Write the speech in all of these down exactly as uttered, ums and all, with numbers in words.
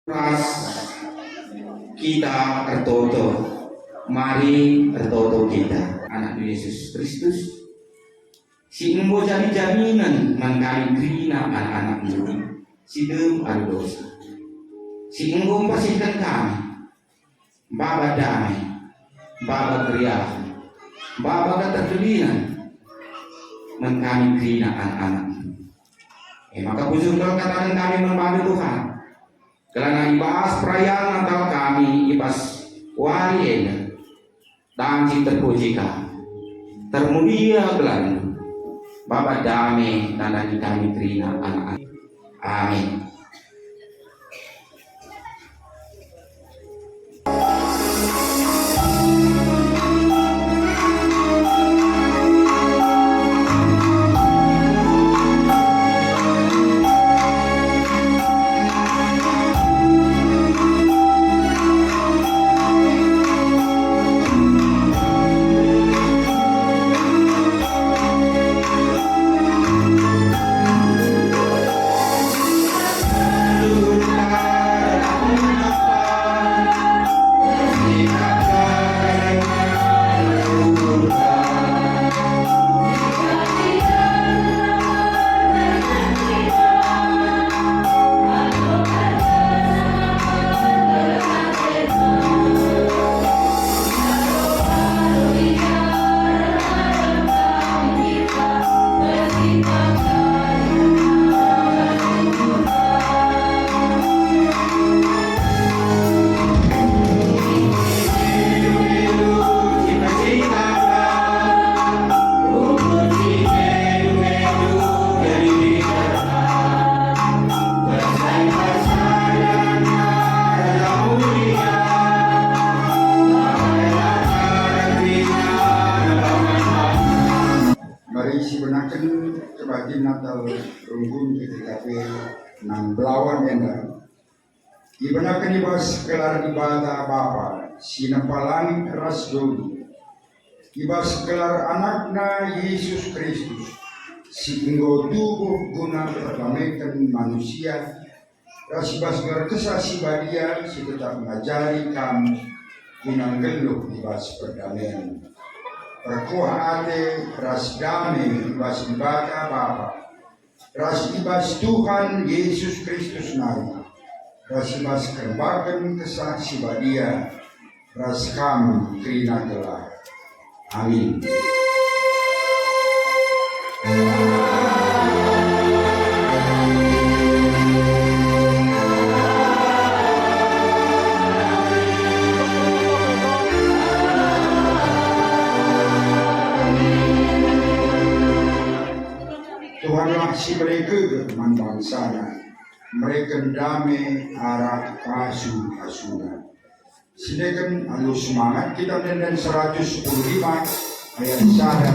Ras kita ertoto, mari ertoto kita. Anak Yesus Kristus, si enggo jadi jaminen man kami kerina anak-anakNdu si dem alu dosa, si enggo mbersihken kami, maba dame, maba keriahen, maba keterkelinen man kami kerina anak-anakNdu. E maka bujur kal kataken kami man bandu, Tuhan, kerna i bas perayaan Natal kami i bas wari enda, banci terpuji Kam, termulia gelarNdu, maba dame nandangi kami kerina anak-anak. Amin. Mari sibenaken kebaktin Natal runggun G K P nang belawan enda. Ibenaken i bas gelar Dibata Bapa, si nempa langit ras doni, i bas gelar AnakNa Yesus Kristus, si enggo tubuh guna perdameken manusia, ras i bas gelar Kesah Si Badia si tetap ngajari kam guna nggeluh i bas perdameen. Perkuah ate ras dame i bas Dibata Bapa, ras i bas Tuhan Yesus Kristus nari, ras i bas kerembaken Kesah Si Badia, ras kam kerina gelah. Amin. Tuhanlah si mereken man bangsaNa, mereken dame arah pasu-pasuNa. Sindeken alu semangat kita enden seratus sepuluh lima ayat sada.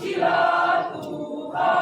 Terpujilah Tuhan.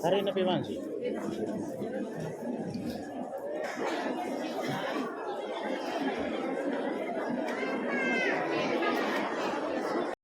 Karina pe banci.